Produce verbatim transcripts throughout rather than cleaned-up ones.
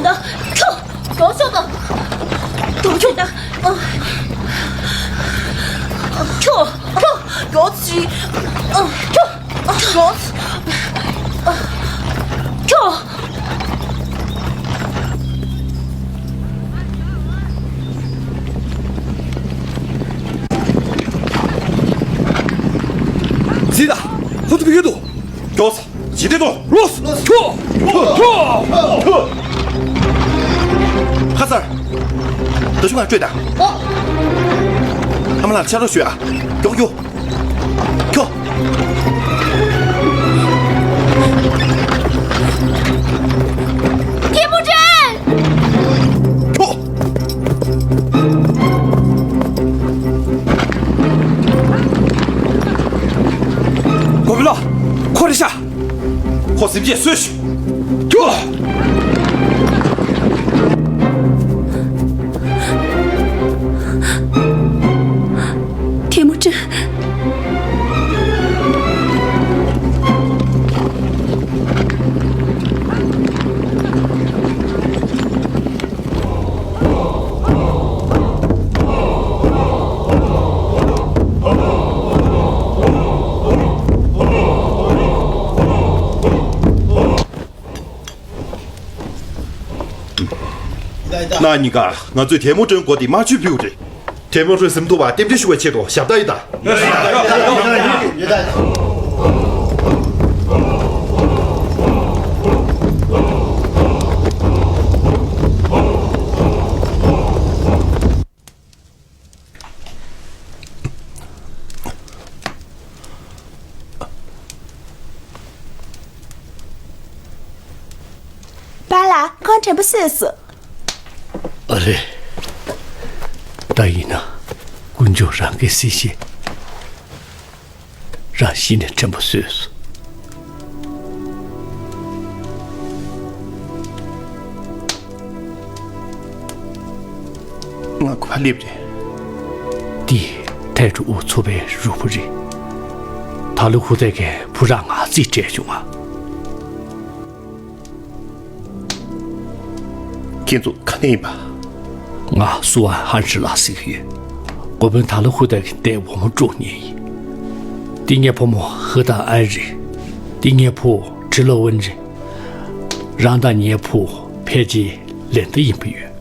ད་ཁྱོ། མགྱོགས་ཤོག་དང་། མགྱོགས་ཤོག་དང་། ཨ། ཁྱོ། ཁྱོ། མགྱོགས་ཤིག་ཨ། ཁྱོ། ཨ། མགྱོགས། ཨ། ཁྱོ། གཟིགས་དང་། ཁོ་ཚོ་ག་གི་འདུག་མགྱོགས། ཇི་ལྟར་དོ། ལོས། ཁྱོ། ཁྱོ། ཁྱོ། ཁ་སར། ད་ཤུ་ང་སྤྲོད་དང་། ཨོ། ཨ་མ་ལགས་ཕྱག་རོགས་ཞུ་ཨ། མགྱོགས་མགྱོགས། ཁྱོ། ཐེ་མུ་ཅིན། ཁྱོ། གོ་བི་ལོ། ཁོ་རེ་ཤ། ཁོ་སེམས་ཅན་གསོས་ཤིག་ཁྱོ། ཐེ་མུ་ཅིན། ནག་ཉིན་ཀ་ང་ཚོས་ཐལ་མོ་སྒྲོན་མགོ་དེ་དམར་མཆོད་ཕུལ་བ་རེད། ཐལ་མོ་སྒྲོན་ཟིན་ཐུབ་པ་རྟེན་འབྲེལ་ཞུ་བའི་ཆེད་དུ་ཞབས་ཏ་ཡིན་ད། པཱ་ལགས། ཁོང་དྲན་པ་གསོས་སོང་། ཨ་རེ། ད་ཡིན་ན་དཀོན་མཆོག་རང་གིས་སྲིད་ཞི། རང་གཞི་ནས་དྲན་པ་གསོས་སོང་། ང་ག་པར་སླེབས་རེད། འདི་ཐའེ་ཀྲུའུ་ཚོ་པའི་རུ་བུ་རེད། ཐ་ལི་ཧུ་ཐའི་གིས་བུ་རང་ང་རྩིས་སྤྲད་བྱུང་ང་། ཁྱེད་ཚོ་ག་ནས་ཡིན་པ། ང་སུའུ་ཧན་ཧྲི་ལ་ཟེར་གྱི་ཡོད། འགོ་དཔོན་ཐ་ལི་ཧུ་ཐའི་གི་ཏའི་བུ་མོ་ཀྲུའུ་ཉིན་ཡིན། འདི་ངའི་བུ་མོ་ཧི་ཏ་ཨན་རེད། འདི་ངའི་བུ་ཁྲི་ལོ་ཝུན་རེད། རང་དང་ངའི་བུ་ཕལ་ཆེར་ལེ་འདི་ཡིན་པ་ཡོད།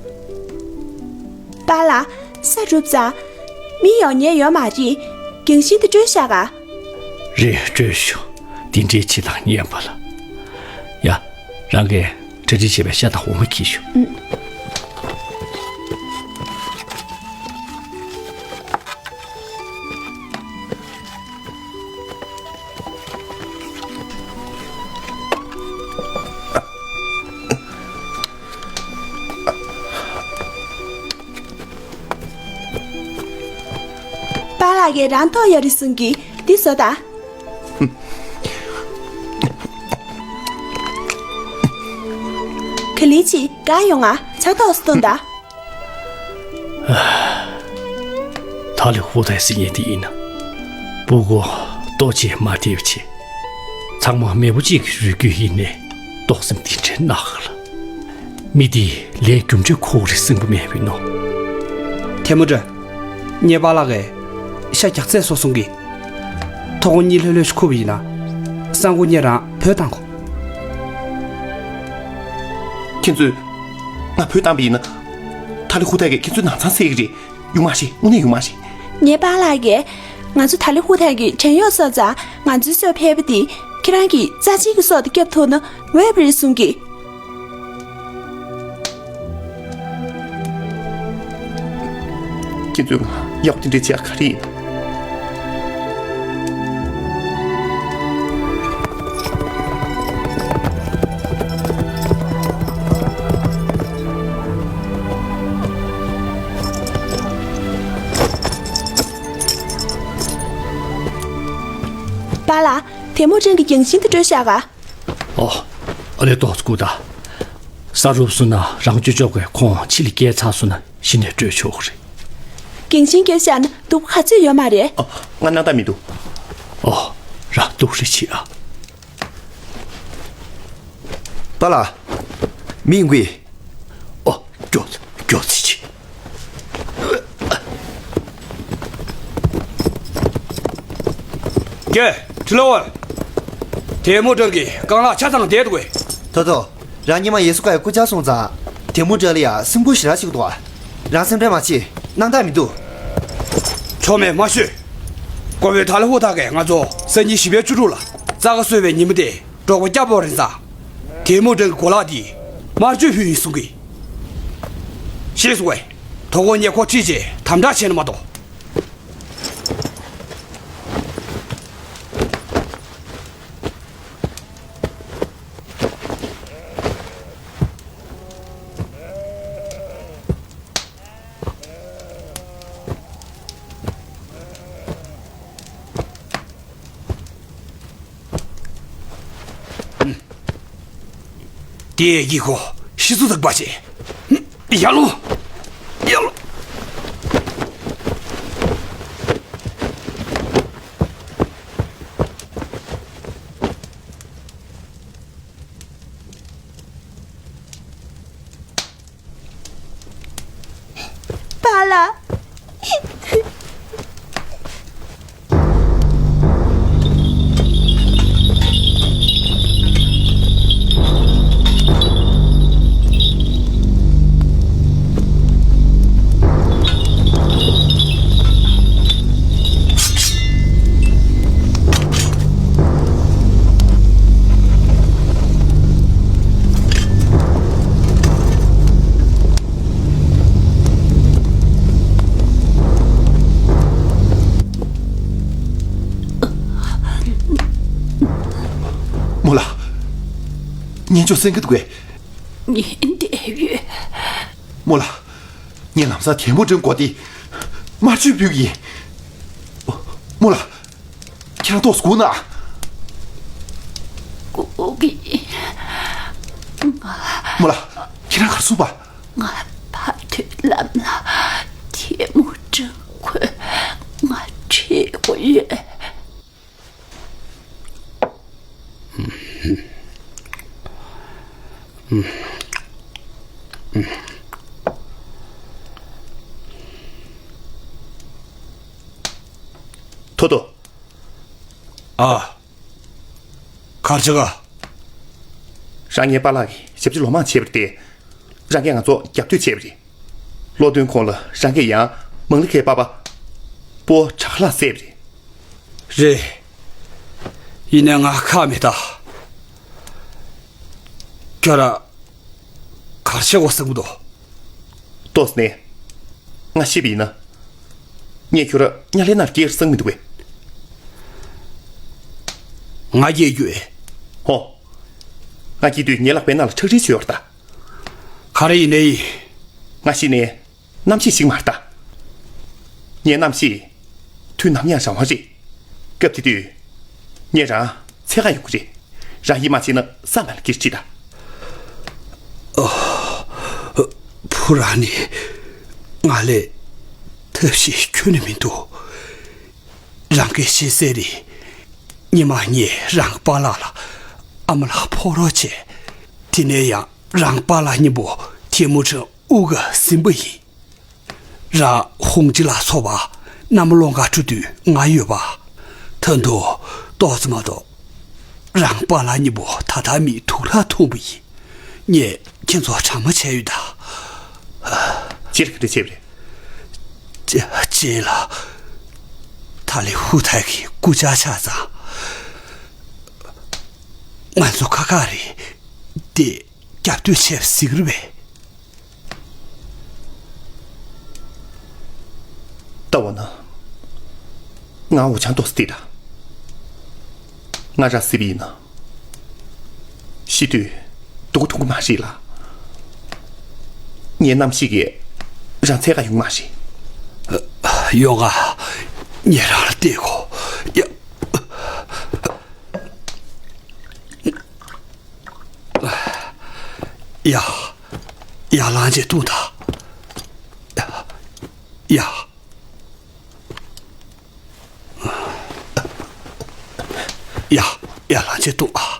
པཱ་ལགས། ས་གྲུབ་ཙང་། མི་ཡོང་ཉེན་ཡོད་མ་རེད། རྒྱང་ཤིང་དེ་སྤྲོད་བཞག་ག་རེད། སྤྲོད་ཤོག་འདི་འདྲའི་བྱེད་སྟངས་ངན་པ་ལ། ཡ། རང་གིས་གྲ་སྒྲིག་བྱས་པའི་ཤ་དང་འོ་མ་འཁྱེར་ཤོག་ཨུམ། པཱ་ལགས་ཀྱིས་རང་ཐོག་ཡོད་རེད་གསུང་གི། འདི་བཟོ་དང་། ག་ལེར་བྱེད། གང་ཡོང་ང་ཕྱག་ཐོག་སྟོན་དང་། ཐ་ལི་ཧུ་ཐའི་ཟེར་མཁན་དེ་ཡིན་ན། སྤུ་གུ་ལྟོ་ཆས་མ་སྤྲད་པ་བྱས། ཚང་མ་མེས་པོ་གཅིག་གི་རུས་རྒྱུད་ཡིན་ནའི་ཏོག་ཙམ་འདི་འདྲའི་ནག་ལ། མི་འདིས་ལས་རྒྱུ་འབྲས་ཁུར་རེ་སེམས་པ་མེད་པའི་ནོ། ཐལ་མོ་སྒྲོན། ངའི་པཱ་ལགས་ཀྱིས་ཤ་རྒྱགས་ཚད་བཟོ་གསུང་གི། ཐོག་ཁོ་གཉིས་ལྷོད་ལྷོད་ཞིག་ཁུར་བ་ཡིན་ན། སང་ཁོ་གཉིས་རང་བུད་བཏང་གོ། ཁྱེད་ཚོས་ང་བུད་བཏང་པ་ཡིན་ན། ཐ་ལི་ཧུ་ཐའི་གིས་ཁྱེད་ཚོའི་ནང་ཚང་བསད་ཀྱི་རེད། ཡོང་མ་ཤེས། དངོས་གནས་ཡོང་མ་ཤེས། ངའི་པཱ་ལགས་ཀྱིས་ང་ཚོ་ཐ་ལི་ཧུ་ཐའི་གི་བྲན་གཡོག་བཟོས་ཙང་། ང་ཚོའི་སྲོག་ཕལ་པ་དེ་ཁྱེད་རང་གི་རྩ་ཆེན་གྱི་སྲོག་དེ་སྐྱོབ་ཐུབ་ན་འོས་པ་རེད་གསུང་གི། ཁྱེད་ཚོས་ང་གཡོག་དེ་འདྲ་བྱེད་ཡ་ག་རེ་ཡིན། པཱ་ལགས། ཐལ་མོ་སྒྲོན་གྱིས་རྒྱང་ཤིང་དེ་སྤྲོད་བཞག་ག་ཨོ། ཨ་ལེ། ཏོག་ཙམ་སྒུག་དང་། ས་རུབ་སོང་ན་རང་ཅོ་ཅོ་གིས་ཁོང་ཕྱི་ལ་བསྐྱལ་ཚར་སོང་ན་གཞི་ནས་སྤྲོད་ཆོག་གི་རེད། རྒྱང་ཤིང་བརྒྱབ་བཞག་ན་སྡུག་པོ་ག་ཚོད་ཡོད་མ་རེད། ཨ། ང་སྣང་དག་མི་འདུག་ཨོ། རང་སྡུག་རེ་བྱེད་ཨ། པཱ་ལགས། མི་ཡོང་གི། མགྱོགས་མགྱོགས་ཙི་ཅི། ཀྱེ། ཁྲི་ལོ་བ། དེ་མོ་ཀྲང་གི་རྐང་ལག་ཆ་ཚང་བསྡད་འདུག་གས། ཐོ་ཐོ། རང་ཉི་མ་ཡེ་སུ་ཀ་ཡི་སྐུ་ཕྱྭ་སོང་ཙང་དེ་མོ་ཀྲང་ལ་ཡ་སེམས་ཁུར་ཞེ་དྲག་ཞིག་འདུག་ཨ། རང་སེམས་ཁྲལ་མ་བྱེད། སྣང་དག་མི་འདུག་ཆོ་མེད་མ་ཤོད། ཀོ་བོའི་ད་ལ་ཧུ་ཐག་གིས་ང་ཚོ་སང་ཉིན་བཞི་པའི་བཅུ་དྲུག་ལ་རྩྭ་ཁ་གསོ་བའི་ཉིན་མོ་དེ་འབྲོག་པ་སྐྱ་པོ་རིན་ཙང་། དེ་མོ་ཀྲང་གི་གོ་ལག་འདི་དམར་མཆོད་ཕུལ་ཡིན་གསུང་གི། ཤེས་སོང་བས། དོ་དགོང་ཉེ་ཁོ་ཁྲིད་བྱས་དམ་དྲག་བྱས་ན་མ་གཏོགས། དེ་ཡི་གོ་ཤི་སུ་དག་པ་བྱེད། ཡར་ལོངས། ཡར་ལོངས། པཱ་ལགས། རྨོ་ལགས། གཉེན་མཆོག་གསན་གྱི་འདུག་གས། ངས་བསྡད་ཡོད། རྨོ་ལགས། ངས་ལམ་སང་དེ་མོ་ཀྲང་མགོ་དེ་དམར་མཆོད་ཕུལ་གྱི་ཡིན། རྨོ་ལགས། ཁྱེད་རང་ཏོག་ཙམ་སྒུག་ན། སྒུག་གི་ཡིན། ང་། རྨོ་ལགས། ཁྱེད་རང་ག་རེ་གསུངས་པ། ང་ཕ་ཐུལ་ལམ་ལ་དེ་མོ་ཀྲང་ཁོས་ང་ཁྲིད་དགོས་ཡོད། ཐོ་ཐོ། ཨ། ག་རེ་བྱེད་ག། རང་ངའི་པཱ་ལགས་ཀྱིས་ཞབས་ཕྱི་ལོ་མང་བྱས་པ་རེད་དེ། རང་གིས་ང་ཚོ་རྒྱབ་གཏོད་བྱས་པ་རེད། ལོ་བདུན་གོང་ལ་རང་གིས་ཡང་མང་ལི་ཁའི་པ་ཕ་པོ་བྲག་ལྷ་བསད་པ་རེད། རེད། ཡིན་ནའི་ང་ཁག་མེད་ད། ཁྱོད་རང་ག་རེ་བྱེད་དགོས་བསམ་གྱི་འདུག། ཏོག་ཙམ་ནས། ང་ཤི་བ་ཡིན་ན། ངས་ཁྱོད་རང་དམྱལ་བའི་ནང་སྐྱེལ་བསམ་མི་འདུག་གས། ང་སྐྱེལ་རྒྱུ་ཨེ། ཧོ། ང་སྐྱེས་དུས་ངའི་ལག་པའི་ནང་ལ་ཁྲག་རིལ་ཅིག་ཡོད་རེད་ད། ག་རེ་ཡིན་ནའི། ང་ཤི་ནས། རྣམ་ཤེས་ཤིག་མ་རེད་ད། ངའི་རྣམ་ཤེས་དུས་ནམ་ཡང་རང་དབང་རེད། སྐབས་དེ་དུས་ངས་རང་འཚོལ་ག་ཡོང་གི་རེད། རང་ཡིད་མ་ཆེས་ན་ས་མ་ལ་སྐྱེལ་ཁྲིད་ད། བུ་རང་ནི་ང་ལས་ཐབས་ཤེས་ཁྱོན་ནས་མི་འདུག། རང་གི་ཤེས་གསལ་རེད། ཉི་མ་ངས་རང་པཱ་ལགས་ལ་ཨ་མ་ལགས་ཕོག་རོགས་བྱས། དེ་ནས་ཡང་རང་པཱ་ལགས་གཉིས་པོ་ཐེ་མུ་ཁྲིན་དབུ་ག་ཟིན་པ་ཡིན། ར་ཧུང་ཅི་ལ་སོགས་པ་གནམ་ལོང་ག་འཁྲུ་དུས་ང་ཡོད་པ། ད་དུང་ཏོག་ཙམ་མ་གཏོགས་རང་པཱ་ལགས་གཉིས་པོ་ད་ལྟ་མིའི་དུག་ལྷག་འཐུང་པ་ཡིན། ངས་ཁྱེད་ཚོ་དྲག་མ་བྱས་ཡོད་ད། ཅི་ལ་ག་འདྲ་བྱས་པ་རེད། ཅེ་ཅེ་ལ། ད་ལི་ཧུ་ཐའི་གི་སྐུ་ཕྱྭ་ཆགས་ཙང་། ང་ཚོ་ཁ་ཁ་རེད་དེ། རྒྱབ་གཏོད་བྱས་པ་ཟིག་རེད་པས། ལྟ་བ་ན། ང་འུ་ཅག་ཏོག་ཙམ་བལྟས་དང་། ང་རང་སྲིད་པ་ཡིན་ན། ཤི་དུས་སྡུག་ཐུག་གི་མ་རེད་ལ། ངའི་རྣམ་ཤེས་ཀྱིས་རང་འཚོལ་ག་ཡོང་གི་མ་རེད། ཡོང་ང་། ངས་རང་ལ་བལྟས་གོ། ཡ། ཡ། ཡ་ལང་ཅེ་ཏུང་ད། ཡ། ཡ། ཡ་ལང་ཅེ་ཏུང་ཨ།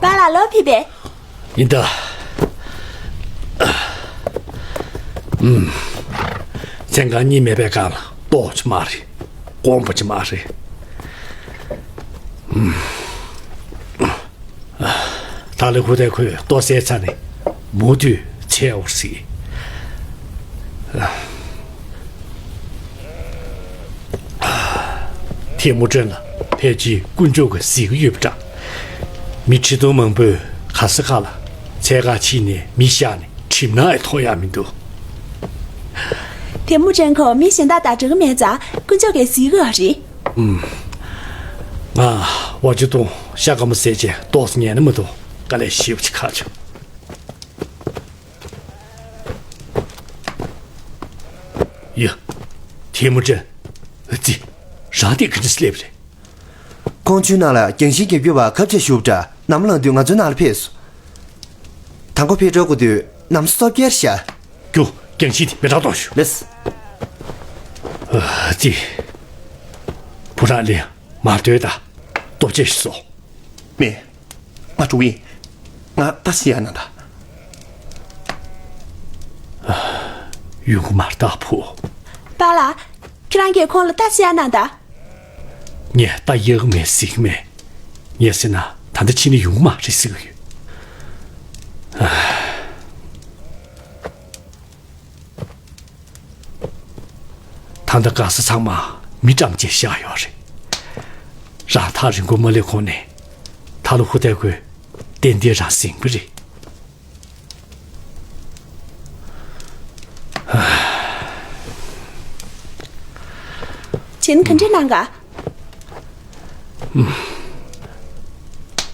པཱ་ལགས་ལོག་ཕེབས་པས། ཡིན་ད། ཨུམ། མཚན་གང་གཉིད་མེད་པའི་སྒང་ལ་ལྟོགས་ཀྱི་མ་རེད། སྐོམ་པོ་ཅིག་མ་རེད། ཨུམ། ད་ལས་ཁུ་དེ་ཁོས་ལྟོ་ཟས་ཚར་ནས་མུ་མཐུད་འཚོལ་བར་སྲིད། ཐེ་མུ་ཅིན་ལ་ཕལ་ཆེར་དཀོན་མཆོག་གི་གཟིགས་ཡོད་པ་འདྲ། མི་ཁྲི་སྟོང་མང་པོས་ག་ས་ག་ལ་འཚོལ་ག་ཕྱིན་ནས་མི་བཞག་ནས་གྲིབ་ནག་ཡང་མཐོང་ཡག་མི་འདུག་ཐེ་མུ་ཅིན་ཁོ་མི་གཞན་དག་དང་འདྲ་གི་མེད་ཙང་དཀོན་མཆོག་གིས་གཟིགས་ཡོད་རེད། ཨུམ། ང་ཝ་ཅུ་ཏུང་ཤ་སྐམ་པོ་ཟས་བྱས་ཏོག་ཙམ་ཉལ་ན་མི་འདུག་དཀའ་ལས་ཞེ་པོ་ཅིག་ཁག་བྱུང་། ཡ། ཐེ་མུ་ཅིན། ཙི། རང་དེ་ག་འདྲ་སླེབས་རེད། ཀོང་ཇོའི་ནང་ལ་རྒྱང་ཤིང་རྒྱག་རྒྱུ་བ་ཁབ་ཆ་ཞུགས་འདྲ་ནམ་ལངས་དུས་ང་ཚོའི་ནང་ལ་ཕེབས་སོང་། དང་པོ་ཕེབས་འགྲོ་དགོས་དུས་ནམ་སོ་བརྒྱར་ཤ། རྒྱུ་རྒྱང་ཤིང་དེ་མེ་སྲེག་གཏོང་ཞུ། ལེས། ཙི། བུ་རང་ལས་མ་ལྟོས་ད། ལྟོ་ཆས་ཤིག་ཟོ། མེད། ང་འགྲོ་གི་ཡིན། ང་ལྟ་ཞིག་ཡ་ན་ད། ཡོང་གི་མ་རེད་ད་བུ། པཱ་ལགས། ཁྱེད་རང་གིས་ཁོང་ལ་ལྟ་ཞིག་ཡ་ན་ད། ངས་ད་ཡག་མེད་གཟིགས་མེད། ངས་ཟེར་ན་ད་ལྟ་ཕྱིན་ནས་ཡོང་མ་རེད་ཟེར་གི་ཡོད། ད་ལྟ་དགའ་ས་ཚང་མ་མི་བཀྲམ་བྱས་བཞག་ཡོད་རེད། རང་ཐག་རིང་པོ་མ་སླེབས་གོང་ནས་ད་ལོ་ཧུ་ཏའི་ཁོས་ཏན་ཏན་རང་ཟིན་པ་རེད། བྱས་ན་ག་འདྲས་གནང་ག།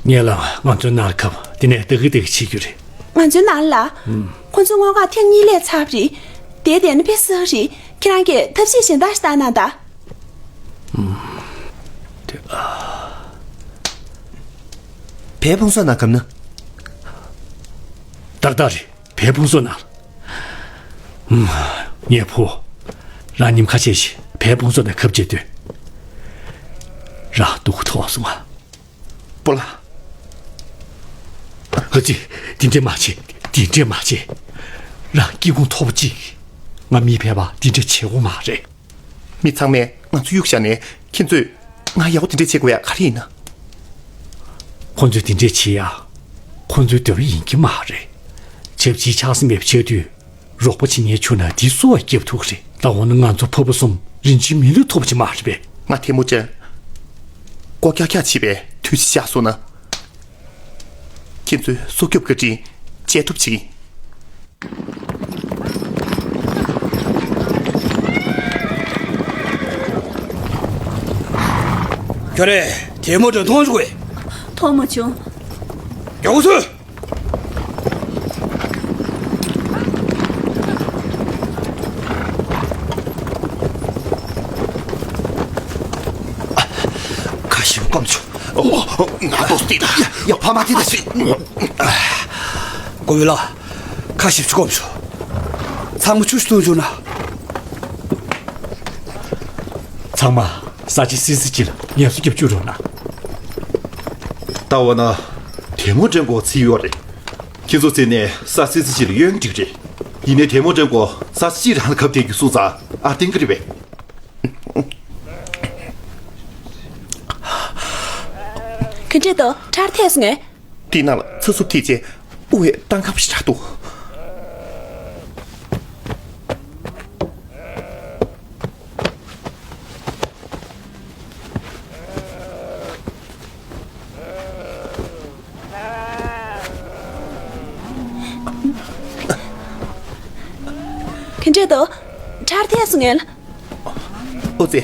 ངས་ལབ། ང་ཚོའི་ནང་ལ་ཁབ་དེ་ནས་ལྡག་གི་ལྡག་གི་བྱེད་རྒྱུ་རེད། ང་ཚོའི་ནང་ལ། ཁོ་ཚོའི་སྔོན་ཁ་ཐེངས་གཉིས་སླེབས་ཚར་བ་རེད། དེ་བསྡད་ན་དཔེ་བསགས་རེད། ཁྱེད་རང་གིས་ཐབས་ཤེས་གཞན་དག་ཞིག་བཏང་གནང་དང་། བལ་ཕུང་གསོག་ནང་གབ་ན། ཏག་ཏག་རེད། བལ་ཕུང་གསོག་ནང་། ངས་ཕུ། རང་ཉིན་ཁ་ཤས་ཤིག་བལ་ཕུང་གསོག་ནང་གབ་བྱེད་དུས། རང་སྡུག་གུ་ཐོག་སོང་ང་། སྤོ་ལགས། ཨ་ཙི། དེ་འདྲས་མ་བྱེད། དེ་འདྲས་མ་བྱེད། རང་སྐྱིད་ཁུངས་ཐོབ་ཅིག་ང་མི་ཕལ་པ་དེ་འདྲས་བྱེད་དགོས་མ་རེད། མི་ཚང་མས་ང་ཚོ་གཡུག་བཞག་ནས་ཁྱེད་ཚོས་ང་ཡག་པོ་དེ་འདྲས་བྱེད་དགོས་ཡ་ག་རེ་ཡིན་ན། ཁོ་ཚོས་དེ་འདྲས་བྱེད་ཡ། ཁོ་ཚོའི་འདོད་པ་ཡིན་གྱི་མ་རེད། ཆབ་ཆའི་ཆགས་སེམས་མེད་པ་བྱས་དུས། རོགས་པ་བྱེད་མཁན་བྱུང་ན་དེ་གསོ་བ་སྐྱབས་ཐུབ་ཀྱི་རེད། ད་འོ་ན་ང་ཚོ་ཕ་བུ་གསུམ་རིན་ཆེན་མི་ལུས་ཐོབ་ཀྱི་མ་རེད་པས། ང་ཐལ་མོ་སྦྱར། སྒོ་ཀྱག་ཀྱག་བྱེད་པའི་དུས་ཚོད་ཤར་སོང་ན། ཁྱེད་ཚོའི་སྲོག་སྐྱོབ་བཀའ་དྲིན་འཇལ་ཐུབ་བྱེད་ཀྱི་ཡིན། ཁྱོད་རས་ཐལ་མོ་སྦྱར་མཐོང་བྱུང་བས། མཐོང་མ་བྱུང་། མགྱོགས་པོ་ཚུར། ཁ་ཞིབ་སྐོམ་བྱུང་། ཨོ། ང་ཏོག་སྟེ། ཡ། ཕ་མ་དེ་ད་སི། གོ་བི་ལ། ཁ་ཞིབ་སྐོམ་བྱུང་། ཚང་མ་ཆུ་ཞིག་བཏུང་བྱུང་ན། ཚང་མ་ས་ཆ་སིལ་སིལ་ཅིག་ལ་ངལ་གསོ་རྒྱབ་བཅུག་རོགས་གནང་། ད་འོ་ན་ཐལ་མོ་སྦྱར་མགོ་ཚིག་ཡོད་རེད། ཁྱེད་ཚོ་བརྩིས་ནས་ས་སིལ་སིལ་ཅིག་ལ་གཡོལ་འགྲིག་རེད། ཡིན་ནའི་ཐལ་མོ་སྦྱར་མགོ་ས་སིལ་རང་ལ་གབ་བསྡད་རྒྱུ་སོང་ཙང་ཨར་བསྟན་གི་རེད་པས། ག་འདྲས་འདུག་ཁྲག་ཐལ་སོང་ངས། དེའི་ནང་ལ་ཚ་སུབ་ཐེབས་བྱས་དབུགས་ཡང་བཏང་ཁ་པོ་ཞིག་ཆགས་འདུག་ག་འདྲས་འདུག་ཁྲག་ཐལ་སོང་ངས། ཨོ་ཙི།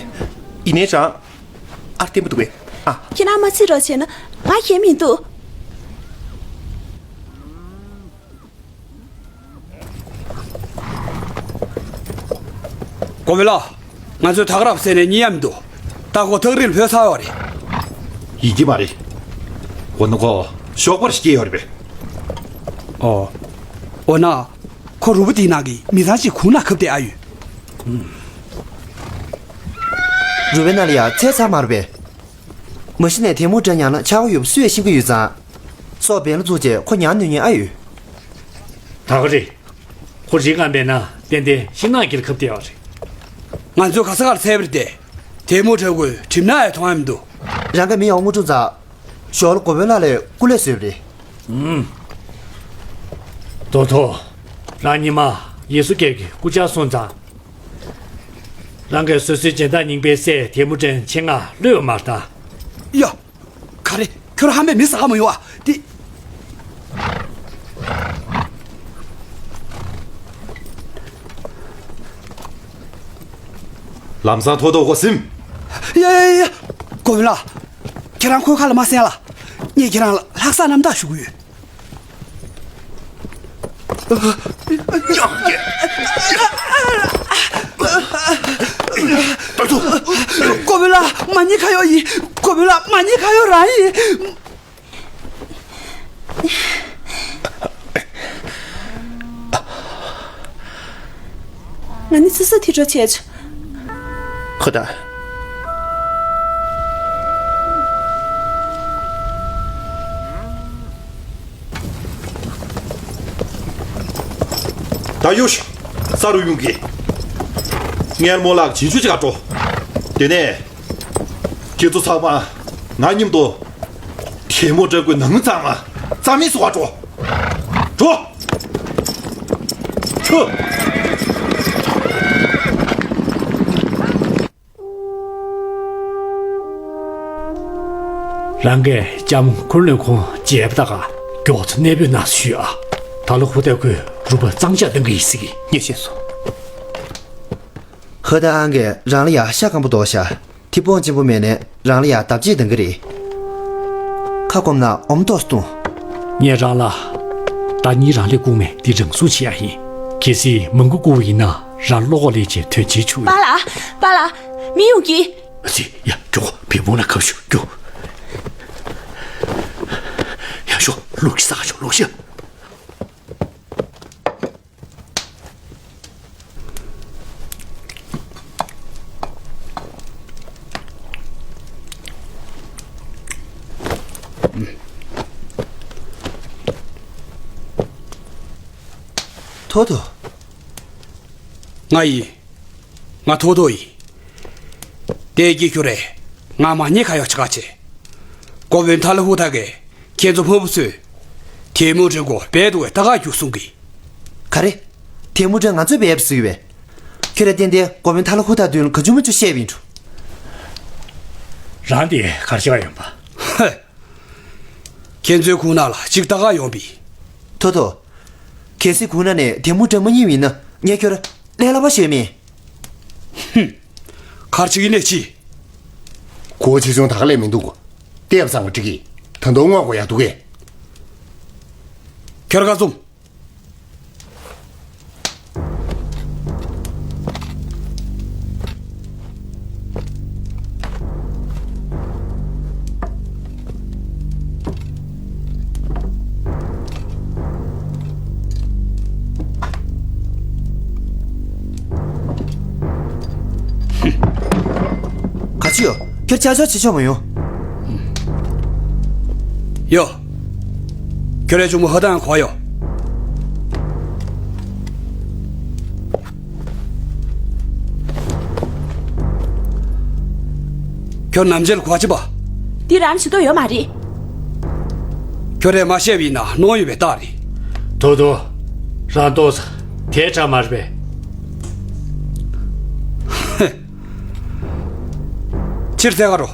ཡིན་ནའི་རང་ཨར་བརྟན་པོ་འདུག་པས། ཨ། ཁྱེད་རང་མ་ཚིག་རོགས་བྱས་ན་ང་ཞེད་མི་འདུག་གོ་བི་ལ། ང་ཚོས་ཐག་རབ་བསད་ནས་རྙེད་ཡ་མི་འདུག་ད་ཁོ་ཐག་རིང་ལ་བུད་ཚར་ཡོད་རེད། ཡིན་གྱི་མ་རེད། འོ་ན་ཁོ་ཞོགས་པར་སྐྱེས་ཡོད་རེད་པས། ཨོ། འོ་ན། ཁོ་རུ་བ་དེའི་ནང་གི་མི་ཚང་ཞིག་གུང་ན་ཁབ་བསྡད་ཨ་ཡོད། རུ་བའི་ནང་ལ་ཡ་ཚད་ཚར་མ་རེད་པས། མ་གཞི་ནས་ཐལ་མོ་སྦྱར་ཉར་ན་ཆག་སྒོ་ཡོད་པ་སུས་ཡང་ཤེས་ཀྱི་ཡོད་ཙང་། སྲོག་འབེན་ལ་བཙུགས་བྱས་ཁོ་ཉར་ནུས་ཉེན་ཨ་ཡོད། ད་ག་རེད། ཁོ་རིག་སྒང་མེད་ན་ཏན་ཏན་ཤིང་ནགས་དཀྱིལ་ཁབ་བསྡད་ཡོད་རེད། ང་ཚོས་ག་ས་གར་འཚོལ་བ་རེད་དེ། ཐལ་མོ་སྦྱར་མགོས་གྲིབ་ནག་ཡང་མཐོང་ཡ་མི་འདུག་རང་གི་མི་ཡང་དངོས་གྲུབ་ཙང་། ཞོར་ལ་གོ་བོན་ལགས་ལ་སྐུ་ལས་བཟོས་པ་རེད། ཨུམ། ཏོ་ཏོ། རང་ཉི་མ་ཡེ་སུ་ཀེ་གི་སྐུ་བཅར་སོང་ཙང་། རང་གིས་སོ་སོའི་སྦྱིན་བདག་རྙིང་པའི་སྲས་ཐལ་མོ་སྦྱར་མཆེད་ལྔ་གློད་པ་མ་རེད་ད། ཡ། ག་རེ། ཁྱོད་རང་ཧམ་པའི་མི་ཟ་ག་མ་ཡོང་ཨ། འདི། ལམ་སང་ཐོ་ཐོ་ཁོ་སིམ། ཡ་ཡ་ཡ། གོ་བོན་ལགས། ཁྱེད་རང་འཁོད་ཁ་ལ་མ་སེང་ལ། ངས་ཁྱེད་རང་ལ་ལྷག་བསམ་རྣམ་དག་ཞུ་གི་ཡོད། གོ་བོན་ལགས། མ་ཎི་ཁ་ཡོག་ཡིན། གོ་བོན་ལགས། མ་ཎི་ཁ་ཡོག་རང་ཡིན། ང་ནི་སི་སི་དེ་འགྲོ་བྱས་ཆོག་ཁོ་ད། ད་ཡོ་ཤི། ས་རུ་ཡོང་གི། མངལ་མོ་ལགས་ཇིན་ཆུ་ཅིག་ག་འགྲོ། དེ་ནས། ཁྱེད་ཚོ་ཚང་མ་ང་མཉམ་དུ་ཐལ་མོ་སྦྲེལ་སྒོའི་ནང་མི་ཚང་མ་རྩ་མེད་བཟོ་བར་འགྲོ། འགྲོ། ཁྱོད། རང་གི་ལྕམ་ཁུར་ལོས་ཁོང་བརྗེད་པ་ད་ག་མགྱོགས་ཚོ་གནས་སྤོས་གནང་ཞུས་ཨ། ད་ལོ་ཧུ་ཏའི་ཁོས་རུ་པ་གཙང་ཆག་གཏོང་གི་ཡིན་ཟེར་གི། ངས་ཤེས་སོང་། ཧུ་ཏའི་ཨང་གིས་རང་ལ་ཡ་ཤ་སྐམ་པོ་འདོགས་ཤ། དེ་སྤོང་ཆེན་པོ་མེད་ནས་རང་ལ་ཡ་བརྡབ་གཅོད་གཏོང་གི་རེད། ཁ་སྐོམ་ན་འོ་མ་ཏོག་ཙམ་འཐུང་། ངས་རང་ལ་ཟླ་གཉིས་རང་ལས་བསྐུར་མེད་འདི་རང་སྲུང་བྱེད་ཡ་ཡིན། གལ་སྲིད་མང་པོ་བསྐུར་བ་ཡིན་ན་རང་བློ་ཁོག་ལས་ཀྱི་དོན་ཆེན་ཆུག་ཡོད། པཱ་ལགས། པཱ་ལགས། མི་ཡོང་གི། ཨ་ཙི། ཡ། མགྱོགས་པོ་བེ་བོང་ལ་ཁ་ཤུགས་རྒྱོབ། ཡ། ཤོག་ལུག་ཤ་ཟ་ཤོག་ལུག་ཤ། ཐོ་ཐོ། ང་ཡིན། ང་ཐོ་ཐོ་ཡིན། དེ་གི་ཁྱོད་རེད། ང་མ་ཉེས་ཁ་ཡོག་ཆ་ག་ཆེ། འགོ་དཔོན་ཐ་ལ་ཧུ་ཐ་གས་ཁྱེད་ཚོ་ཕོ་བུ་ཚོས་ཐལ་མོ་སྦྲེལ་སྒོ་སྦས་འདུག་བས་ད་ག་རྒྱུགས་གསུང་གི། ག་རེ། ཐལ་མོ་སྦྲེལ་ང་ཚོས་སྦས་ཡབ་ཟིག་བས། ཁྱོད་ར་ཏན་ཏན་འགོ་དཔོན་ཐ་ལ་ཧུ་ཐ་མདུན་ལ་ག་ཅུ་མ་ཅུ་བཤད་པ་ཡིན་འགྲོ། རང་དེ་གར་ཤི་ག་ཡོང་པ། ཧེ། ཁྱེད་ཚོའི་ཁུག་ནང་ལ་གཅིག་ད་ག་ཡོང་པི། ཐོ་ཐོ། གལ་སྲིད་ཁུག་ནང་ནས་ཐལ་མོ་སྦྲེལ་མ་རྙེད་པ་ཡིན་ན་ངས་ཁྱོད་ར་ཀླད་ལ་པ་ཞོན་མེད། ཧུམ། གར་ཆི་གི་ནས་ཅི། གོ་ཆེ་ཆུང་ད་ག་ལས་མི་འདུག་གོ། ལྟས་བསམ་གི་འགྲིག་གི། ད་དུང་སྔོག་དགོས་ཡ་འདུག་གས། ཁྱོད་ག་ཙུམ། ག་ཅི་ཡོད། ཁྱོད་ཅག་ཅག་བྱེད་ཆོག་མ་ཡོང་། ཡོ། ཁྱོད་རའི་གཅུང་མོ་ཧ་ཏང་གོ་ཡོ། ཁྱོད་ནམ་རྒྱལ་གོ་ཅི་པ། འདི་རང་བྱེད་དོ་ཡོད་མ་རེད། ཁྱོད་རས་མ་བཤད་པ་ཡིན་ན་གནོང་ཡོད་པའི་རྟགས་རེད། དོ་དོ། རང་ལྟོས། དེ་དྲག་མ་རེད་པས། ཕྱིར་ཐད་ཀ་རོ།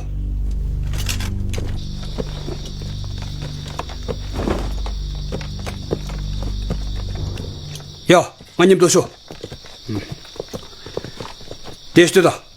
ཡ། ང་མཉམ་དུ་ཤོག་དེ་ལྟོས་དང་།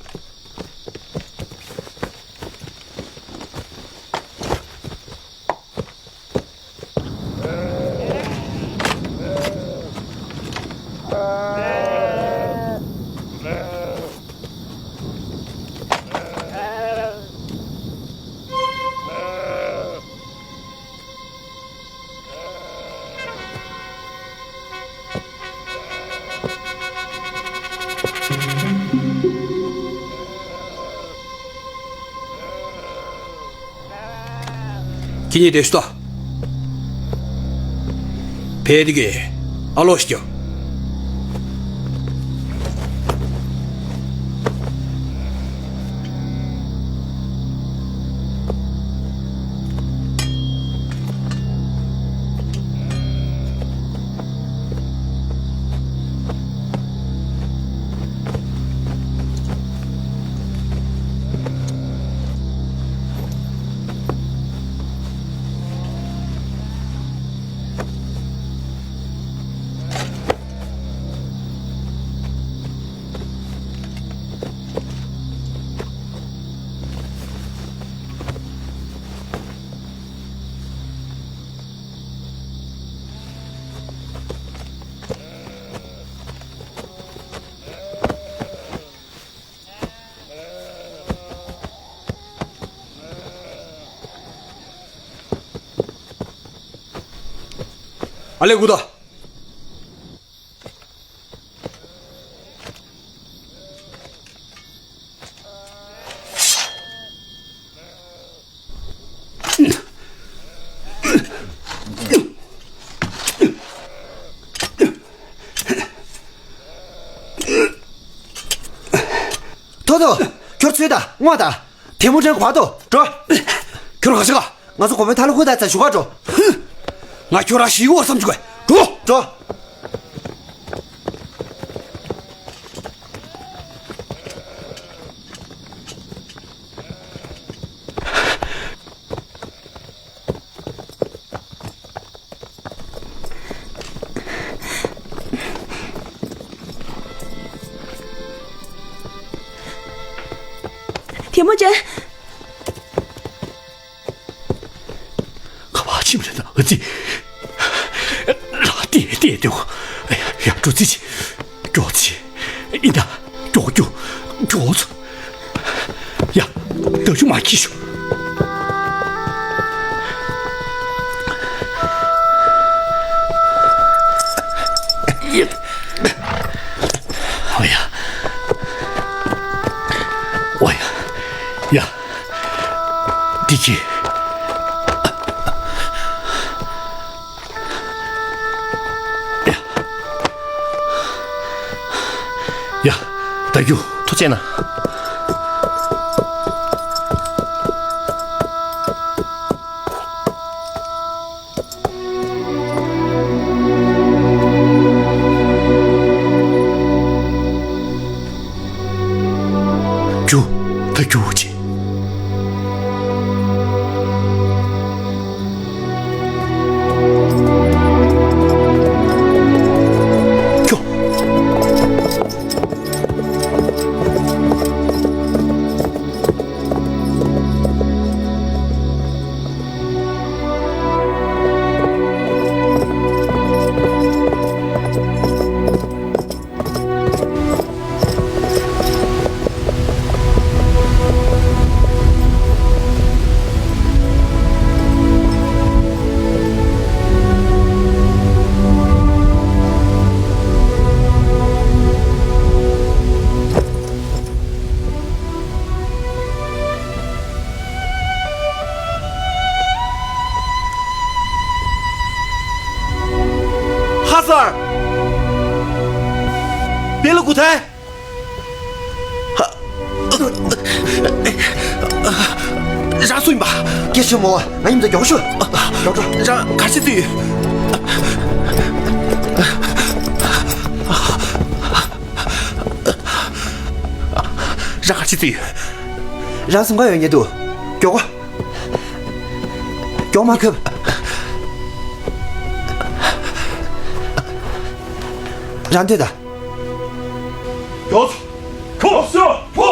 ཁྱེད་གཉིས་དེ་ཤུ་ད། ཕེ་དི་གེ་ཨ་ལོ་ཤི་ཀྱོ། ཨ་ལེ་གུ་ད། ཐོ་ཐོ། ཁྱོད་ཚོས་ད་དངོས་ད། ཐེ་མུ་ཅན་གོ་བ་དོ། འགྲོ། ཁྱོད་རང་ག་ཤ་ག་ང་ཚོ་གོ་བའི་ཐ་ལ་ཁུ་ད་ཚ་ཞུ་ག་འགྲོ། ཧུ། ང་ཁྱོད་རང་ཞིག་འོ་བསམ་བཅུག་ག་འགྲོ། འགྲོ། ཐེ་མུ་ཅན། ཁ་བ་ཕྱིན་རེད་ན་ཨ་ཙི། ར་ཏེ་ཏེ་ཏེ་གོ། ཡ་འགྲོ་ཙི་ཅི། མགྱོགས་ཙི། ཨིན་ད། མགྱོགས་མགྱོགས་མགྱོགས་ཙི། ཡ། ད་ཞུ་མ་ཁྱི་ཞུ། ཨོ་ཡ། ཨོ་ཡ། ཡ། འདི་ཅི། ཡ། ད་རྒྱུ། ཐུགས་རྗེ་གནང་། རྒྱུགས། ད་རྒྱུགས་བྱེད། ཁྱོ། ཧ་སར། པེ་ལ་གུ་ཐའི། རང་སུ་ཡིན་པ། སྐད་ཆེན་མོ། ང་ཡིན་ད་མགྱོགས་ཤོག་མགྱོགས་འགྲོ། རང་ག་རེ་བྱེད་ཡོད། རང་ག་རེ་བྱེད་ཡོད། རང་སེམས་ཁ་ཡོད་ཉེ་དུ། མགྱོགས་གོ། མགྱོགས་མ་ཁབ། རང་འདོད་ད། མགྱོགས། ཁོ་ཤ་ཕོ།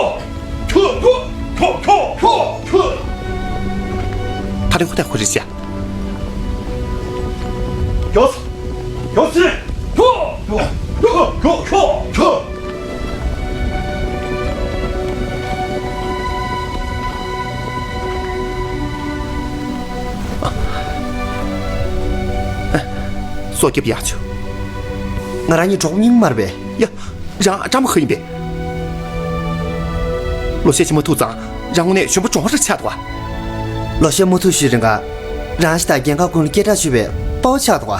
ཁོ་ཁོ་ཁོ་ཁོ་ཁོ་ཁོ། ད་རེས་ཁོ་ད་ཁོ་རེད་ཤག་མགྱོགས། མགྱོགས་སེ། ཁྱོ། ཁྱོ། ཁྱོ། ཁྱོ། ཁྱོ། ཁྱོ། སོ་སྐྱིབས་ཡག་ཆུ། ང་རང་གཉིས་གྲོགས་པོ་རྙིང་མ་རེད་པས། ཡ། རང་ཨ་ཅག་མ་ཁ་ཡིན་པས། ལོ་ཤས་ཅིག་མ་ཐུག་ཙང་རང་དངོས་གནས་གཞོན་པ་གྲོང་ར་ཆགས་འདུག་ག་ལོ་ཤས་མ་ཐུག་ཤུལ་རིང་ག་རང་ཤི་དང་རྒན་ཁག་ཀུན་ལ་སྐད་གྲགས་ཆོད་པའི་དཔའ་བོ་ཆགས་འདུག་ག་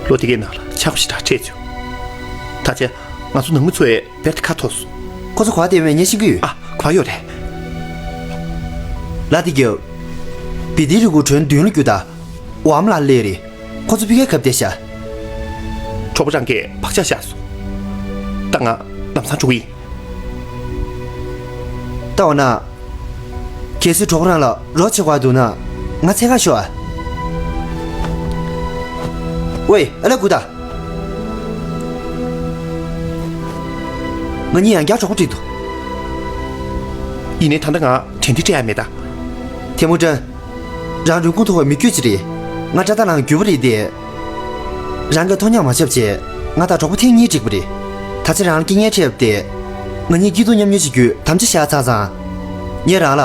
ལོ་དེ་གའི་ནང་ལ་ཆགས་པ་ཞེ་དྲག་འཕྲད་བྱུང་། ད་ཆ་ང་ཚོ་ནང་མི་ཚོ་ཡས་བེར་ཏེ་ཁ་ཐོར་སོང་། ཁོ་ཚོ་ག་པར་བསྡད་ཡོད་མེད་ངས་ཤེས་ཀྱི་ཡོད། ཨ། ག་པར་ཡོད་རེད། ལ་དེ་གའི། བི་དི་རི་གུ་གྲོན་མདུན་ལ་རྒྱུ་ད། འོ་ཨམ་ལ་ལས་རེད། ཁོ་ཚོ་ཕི་ཁའི་ཁབ་བསྡད་ཤག་གྲོགས་པོ་རང་གིས་བག་ཆགས་བཞག་སོང་། ད་ང་ལམ་སང་འགྲོ་གི་ཡིན། ད་འོ་ན། གལ་སྲིད་གྲོགས་པོ་རང་ལ་རོགས་བྱེད་དགོས་འདུག་ན་ང་འཚོལ་ག་ཤོག་ཨ། ཝེ། ཨ་ལ་སྒུག་ད། ང་གཉིས་ཡང་བསྐྱར་གྲོགས་པོ་བསྒྲིགས་འདུག་ཡིན་ནའི་ད་ལྟ་ང་དྲན་རྟེན་སྤྲད་ཡ་མེད་ད། ཐེ་མུ་ཀྲན། རང་རིན་གོང་མཐོ་བའི་མི་རྒྱུད་ཅིག་རེད། ང་ཀྲ་ཏ་ལང་གྱུར་པ་རེད་དེ། རང་གིས་མཐོང་རྙེད་མ་བྱས་པ་བྱས། ང་དང་གྲོགས་པོ་ཐེངས་གཉིས་བསྒྲིགས་པ་རེད། ད་ཆ་རང་ལ་རྐྱེན་ངན་འཕྲད་པ་དེ། ང་གཉིས་སྐྱིད་སྡུག་མཉམ་མྱོང་བྱེད་རྒྱུའི་དམ་བཅའ་བཞག་ཚར་ཙང་། ངས་རང་ལ།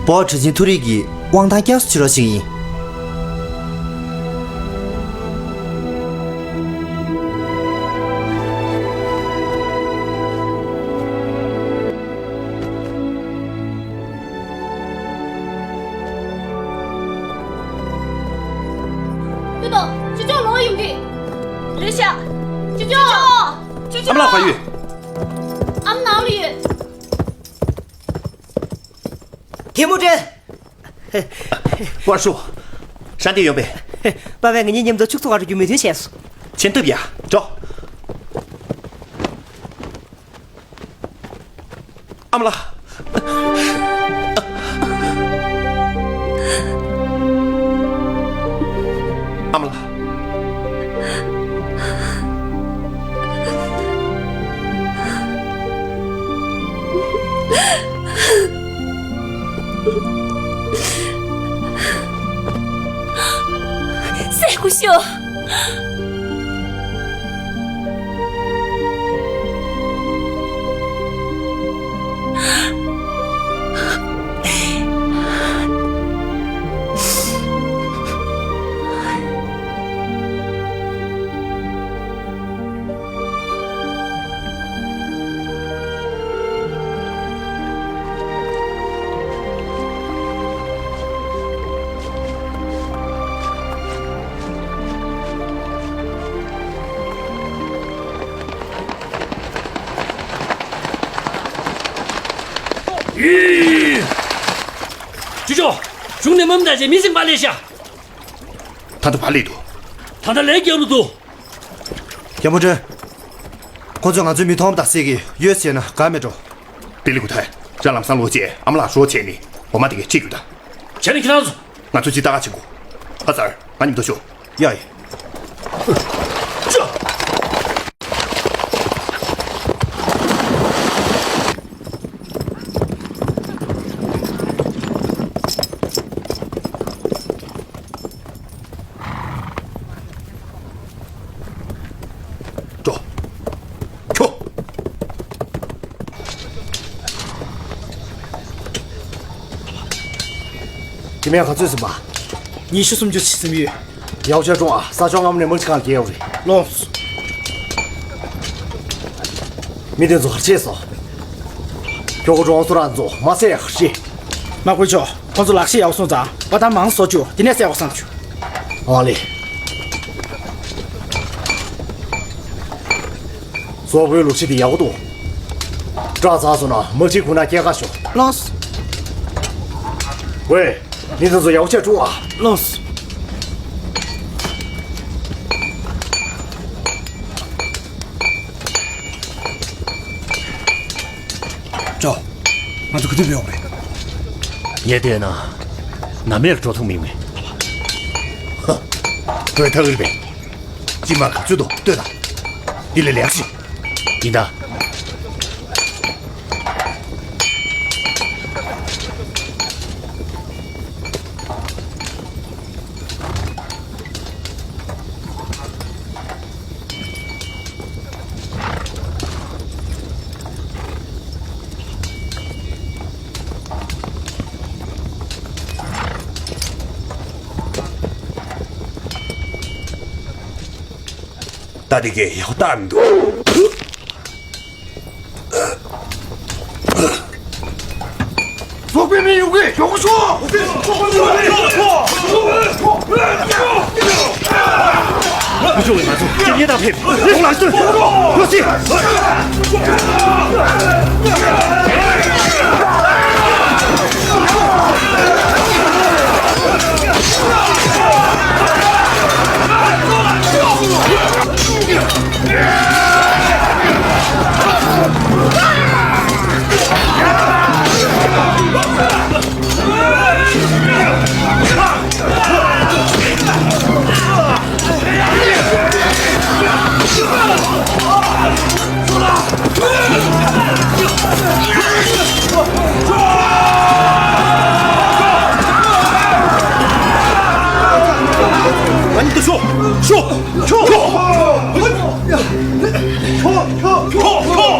བོག་གྲུ་ཆེན་མཐོ་རིས་ཀྱི་དབང་ཐང་བསྐྱར་གསོ་བྱེད་རོགས་བྱེད་ཀྱི་ཡིན། ཅོ་ཅོ། ཅོ་ཅོ་ལོག་ཡོང་གི། རེད་ཤག་ཅོ་ཅོ། ཅོ་ཅོ། ཨ་མ་ལགས་ཕ་ཡུལ། ཐེ་མུ་ཅིན། ཝར་ཧྲུའུ། ཧྲན་ཏེ་ཡོང་པས། པ་ཕས་ང་གཉིས་མཉམ་དུ་ཕྱུགས་འཚོ་གར་འགྲོ་རྒྱུ་མོས་མཐུན་བྱས་སོང་། མཁྱེན་ཐུབ་ཡ། འགྲོ། ཨ་མ་ལགས། ཨ་མ་ལགས། སེ་ཀུ་ཤོ། ཅུ་ཅོ། གཞུང་ནས་མམ་ད་ཅེ་མི་སེང་བ་ལས་ཤ། ད་ལྟ་བ་ལས་འདུག་ད་ལྟ་ལས་རྒྱབ་ལ་འདུག་རྒྱལ་མོ་ཁྲོན། ཁོ་ཚོས་ང་ཚོའི་མི་མཐོང་བ་དང་བསད་ཀྱི་ཡོད་ཟེར་ན་དགའ་མེད་འགྲོ། པི་ལི་ཀུ་ཐའི། ར་ལམ་སང་ལོག་རྗེས་ཨ་མ་ལགས་རོགས་བྱས་ནས་འོ་མ་དེ་གས་ཁྲིད་རྒྱུ་དང་། བྱས་ནས་ཁྱེད་རང་ཚོ། ང་ཚོ་ཅི་ལྟ་ག་བྱེད་དགོས། ཧ་ཙར། ང་མཉམ་དུ་ཤོག་ཡ་ཡ། འགྲོ། ཁྱོ། དེ་མིན་ག་ཚོད་ཟིན་པ། ཉི་ཤུ་སུམ་ཅུ་ཞིག་ཟིན་ཡོད། ཡག་ཆ་ཀྲུང་ཨ་ས་ཕྱོགས་སྔ་མོ་ནས་མི་གཅིག་གང་རྒྱལ་ཡོད་རེད། ལོངས། མི་དེ་ཚོ་གར་ཆས་སོང་། ཁྱོ་ག་ཀྲུང་ཨ་སུ་རང་ཚོ་མ་བསད་ཡག་ཤི། མ་དགོས་ཆོག་ཁོ་ཚོ་ལག་ཤེས་ཡག་སོང་ཙང་བ་དང་མང་བཟོ་བཅུག་དེ་ནས་བསད་དགོས་བསམ་བྱུང་། ཨ་ལེ། སོག་པོའི་ལུག་ཕྱི་དེ་ཡག་པོ་འདུག་སྐྲག་ཚར་སོང་ན་མི་གཅིག་ཁུར་ན་སྐྱེལ་ཁ་ཤོག་ལགས། ཝེ། མི་དེ་ཚོ་ཡག་པོ་བྱས་སྲུང་ཨ། ལགས། ཅོ། ང་ཚོ་ག་དུས་ཕེབས་ཡོང་རེད། ངས་བལྟས་ན། ནམ་ཡང་འགྲོ་ཐུབ་མི་མེད། ཧ། བོད་ཐག་རིང་པས། ཅི་མ་ག་ཚོད་དུ་ལྟོས་དང་། འདི་ལས་ལེགས་ཤིག་ཡིན་ད། ད་དེ་གས་ཡག་པོ་བཏང་མི་འདུག་སོག་པོའི་མི་ཡོང་གི་ཡོང་ཤོག་མི་ཆོག་ང་ཚོ་སྐྱེ་དམན་དང་ཕེབས་ཁོང་ལ་སྟོན་ཡོད་སྲིད། ང་གཉིས་ཀྱིས་ཤོག་ཤོག་ཤོག་ཤོག་ཤོག་ཤོག་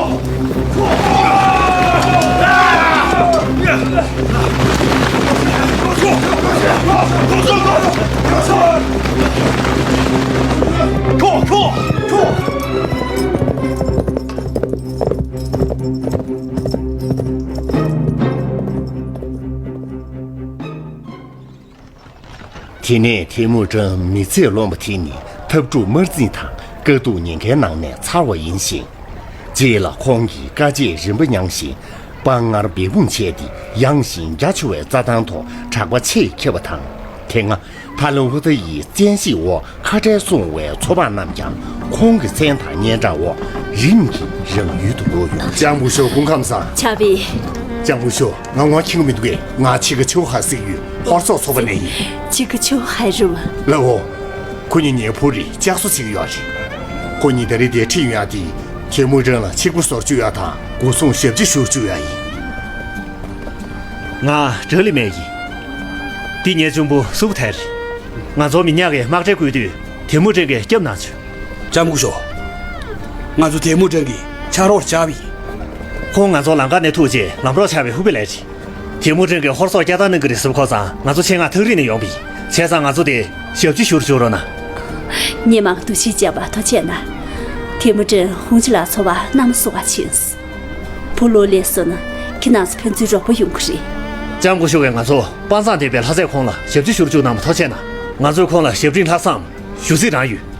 དེ་ནས་ཐེ་མུ་ཀྲང་མི་ཚེ་ལོན་པ་དེ་ནི་འཐབ་འཁྲུག་དམར་འཛིང་དང་དཀའ་སྡུག་ཉེན་ཁའི་ནང་ནས་ཚར་བ་ཡིན་ཞིང་། རྗེས་ལ་ཁོང་གིས་དཀའ་སྤྱད་རིམ་པ་མྱངས་ཤིང་ དཔའ་ངར་འབད་འབུངས་བྱས་ཏེ་ཡངས་ཤིང་རྒྱ་ཆེ་བའི་རྩྭ་ཐང་ཐོག་གྲགས་པ་ཆེས་ཁྱབ་པ་དང་། དེ་སྔ་ཕ་ལོ་ཧུ་ཐ་ཡི་བཙན་ཤེད་འོག་ཁ་བྲལ་སོང་བའི་མཚོ་འཕགས་རྣམས་ཀྱང་ཁོང་གི་མཚན་དང་སྙན་གྲགས་འོག་རིམ་གྱིས་རང་ཡུལ་དུ་ལོག་ཡོད། ལྕམ་སྐུ་ཞབས་སྐུ་ཁམས་བཟང་། ཆ་བི། ལྕམ་སྐུ་ཞབས། ང་ངོ་མཁྱེན་གྱི་མི་འདུག་གས། ང་ཆི་ཀ་ཆོ་ཧ་ཟེར་གྱི་ཡོད། ཧོར་སོག་ཚོགས་པ་ནས་ཡིན། ཆི་ཀ་ཆོ་ཧ་རུ་བ། ལགས་འོ། ཁོ་གཉིས་ངའི་བུ་རེད། ལྕགས་བཟོ་བྱེད་ཀྱི་ཡོད་རེད། ཁོ་གཉིས་ད་རེས་འདིར་ཁྲིད་ཡོང་ཡ་དེ། ཐེ་མུ་ཅིན་ལ་ཆིག་པ་བཟོ་བཅུག་ཡ་དང་སྒོ་སྲུང་ཞབས་ཕྱི་ཞུ་བཅུག་ཡ་ཡིན། ང་ཀྲོ་ལི་མེ་ཡིན། འདི་ངའི་གཅུང་པོ་སུ་བུ་ཐའི་རེད། ང་ཚོ་མི་ཉག་གི་དམག་གྲལ་བསྐོས་དུས་ཐེ་མུ་ཅིན་གྱིས་སྐྱབས་གནང་བྱུང་། ལྕམ་སྐུ་ཞབས། ང་ཚོ་ཐེ་མུ་ཅིན་གྱི་ཕྱག་རོགས་བྱ་བ་ཡིན། ཁོང་ང་ཚོ་ལམ་ཁ་ནས་ཐུག་རྗེས་ལམ་རོགས་བྱ་བའི་ཧུ་པེ་ལས་རེད། ཐེ་མུ་ཅིན་གྱིས་ཧོར་སོག་བསྐྱར་དར་གནང་གི་རེད་ཟེར་བ་གོ་ཙང་ང་ཚོ་ཆེད་མངགས་ཐག་རིང་ནས་ཡོང་བ་ཡིན། བྱས་ཙང་ང་ཚོ་དེ་ཞབས་ཕྱི་ཞུ་རུ་འཇུག་རོགས་གནང་། ངས་མང་འདུ་ཤེས་བརྒྱབ་པ་ཐུགས་རྗེ་གནང་། ཐེ་མུ་ཅིན་ཧུང་ཅི་ལ་ཚོ་བ་མནའ་མ་གསོ་བ་ཕྱིན། བུ་ལོ་ལེ་སོ་ན་ཁྱེད་རྣམ་ཚོ་ཕན་ཚུན་རོགས་པ་ཡོང་གི་རེད། ལྕམ་སྐུ་ཞབས་ཀྱིས་ང་ཚོ་དཔའ་མཛངས་ལྡན་པའི་ལྷ་སྲས་ཁོང་ལ་ཞབས་ཕྱི་ཞུ་རུ་བཅུག་གནང་བ་ཐུགས་རྗེ་གནང་། ང་ཚོས་ཁོང་ལ་ཞབས་འབྲིང་ལྷག་བསམ་ཞུ་རྩིས་རང་ཡོད།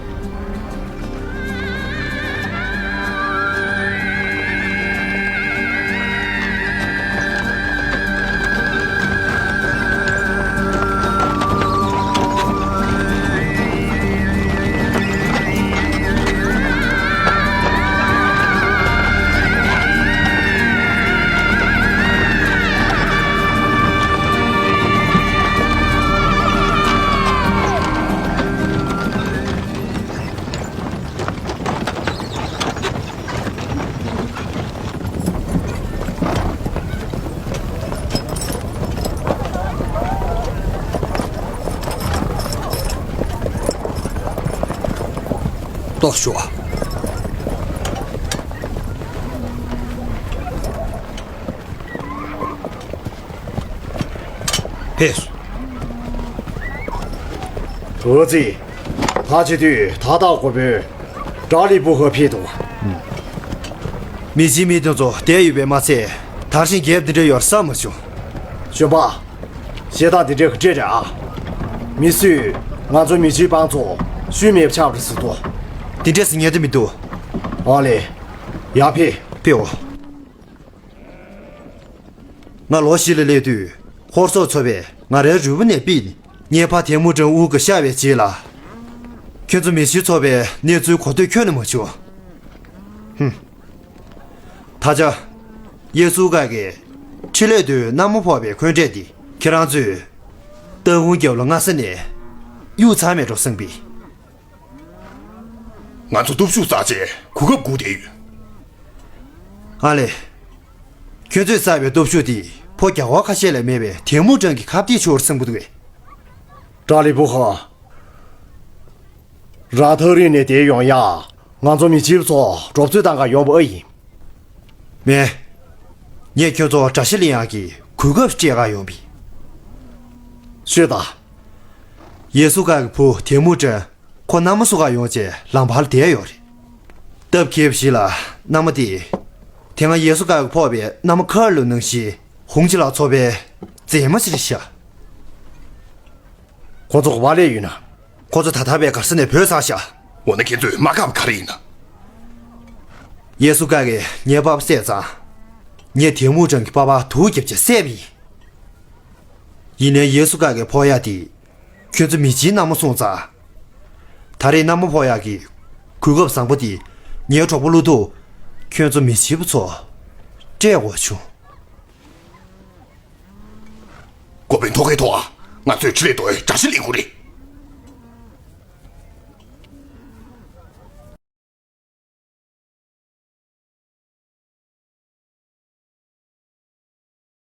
ལྟོགས་ཤོག་ཕེབས། འོ་ཙི། ད་བྱེད་དུས་ད་ལྟ་གོ་བོས་ཀྲ་ལི་བུ་ཧ་ཕེབས་འདུག་མི་གཅིག་མི་དེ་ཚོ་བསྡད་ཡོད་པས་མ་ཚད་དར་ཞིང་རྒྱས་པ་འདི་འདྲ་ཡོད་བསམ་མ་བྱུང་། གཞོན་པ། ཞེ་དྲག་འདི་འདྲའི་གི་སྤྲད་རེད་ཨ། མི་སུས་ང་ཚོ་མི་གཅིག་པང་ཚོ་ཤུལ་མེད་ཆགས་རེད་ཟེར་དོ། འདི་འདྲས་སུ་ཉན་དུ་མི་འདུག་ཨ་ལེ། ཡར་ཕེབས། ཕེབས་འོ། ང་ལོ་བཞི་ལ་སླེབས་དུས་ཧོར་སོག་ཚོ་བས་ང་རའི་རུས་པ་ནས་ཕུད་ནས་ངའི་ཕ་ཐེ་མུ་ཅིན་དབུ་ག་བཤགས་པའི་རྗེས་ལ། ཁྱོད་ཚོ་མི་ཤི་ཚོ་བའི་གནས་ཚུལ་གོ་ཐོས་ཁྱོན་ནས་མ་བྱུང་། ཧུམ། ད་ཆ། ཡེ་སུ་ཀ་གི་ཕྲིན་ལས་དུ་མནའ་མ་ཕོག་པའི་འཁོན་འགྲས་འདི་ཁྱེད་རང་ཚོས་སྟག་ཧུང་རྒྱབ་ལ་སྔ་ས་ནས་གཡུག་ཚར་མེད་འགྲོ་བསམ་པས། ང་ཚོ་སྟོབས་ཤུགས་བསགས་བྱས་གོ་སྐབས་སྒུག་བསྡད་ཡོད། ཨ་ལེ། ཁྱོད་ཚོས་བསགས་པའི་སྟོབས་ཤུགས་དེ་ཕོ་རྒྱལ་བ་ཁ་ཤས་ལས་མེད་པའི་ཐེ་མུ་ཅང་གི་ཁ་གཏད་ཆོག་བསམ་གི་འདུག་གས། ཀྲ་ལི་བུ་ཧ། རང་ཐག་རིང་ནས་བསྡད་ཡོང་ཡ། ང་ཚོ་མི་གཅིག་ཚོ་འགྲོ་རྩོད་བཏང་ག་ཡོང་བ་ཨེ་ཡིན། མེད། ངས་ཁྱོད་ཚོ་དགྲ་ཤ་ལེན་ཡག་གི་གོ་སྐབས་སྤྲད་ག་ཡོང་བས། ཤོད་དང་། ཡེ་སུ་ཀ་གི་བུ་ཐེ་མུ་ཅང་ཁོ་མནའ་མ་བཟོ་ག་ཡོང་བྱས་ལམ་བར་བསྡད་ཡོད་རེད། སྟབས་མཁས་པ་ཞིག་ལ་མནའ་མ་དེ། དེ་སྔ་ཡེ་སུ་ཀ་གི་ཕོག་པའི་མནའ་མ་ཁ་ལོ་ནང་བཞིན་ཧུང་ཅི་ལ་ཚོ་པའི་མཛེས་མ་ཞིག་རེད་ཤག་ཁོ་ཚོ་ག་པར་སླེབས་ཡོད་ན། ཁོ་ཚོ་ད་ལྟ་བའི་གར་ས་ནས་བུད་ཚར་ཤག་འོ་ན་ཁྱེད་ཚོས་མ་བཀག་པ་ག་རེ་ཡིན་ན། ཡེ་སུ་ཀ་གིས་ངའི་པ་ཕ་བསད་ཙང་། ངས་ཐེ་མུ་ཅང་གི་པ་ཕར་དུག་བརྒྱབ་བྱས་བསད་པ་ཡིན། ཡིན་ནའི་ཡེ་སུ་ཀ་གིས་ཕོག་ཡག་དེ། ཁྱོད་ཚོ་མི་གཅིག་མནའ་མ་བཟུང་ཙང་། ད་རེས་མནའ་མ་ཕོག་ཡག་གི་གོ་སྐབས་བཟང་པོ་དེ། ངའི་གྲོགས་པོ་ཀླུ་ཐུག་ཁྱོད་ཚོ་མི་གཅིག་པ་ཚོ་སྤྲད་དགོས་བྱུང་། འགོ་དཔོན་ཐོག་ཁའི་ཐོག་ང་ཚོས་ཕྲིན་ལས་དོ་དགྲ་ཤ་ལེན་དགོས་རེད།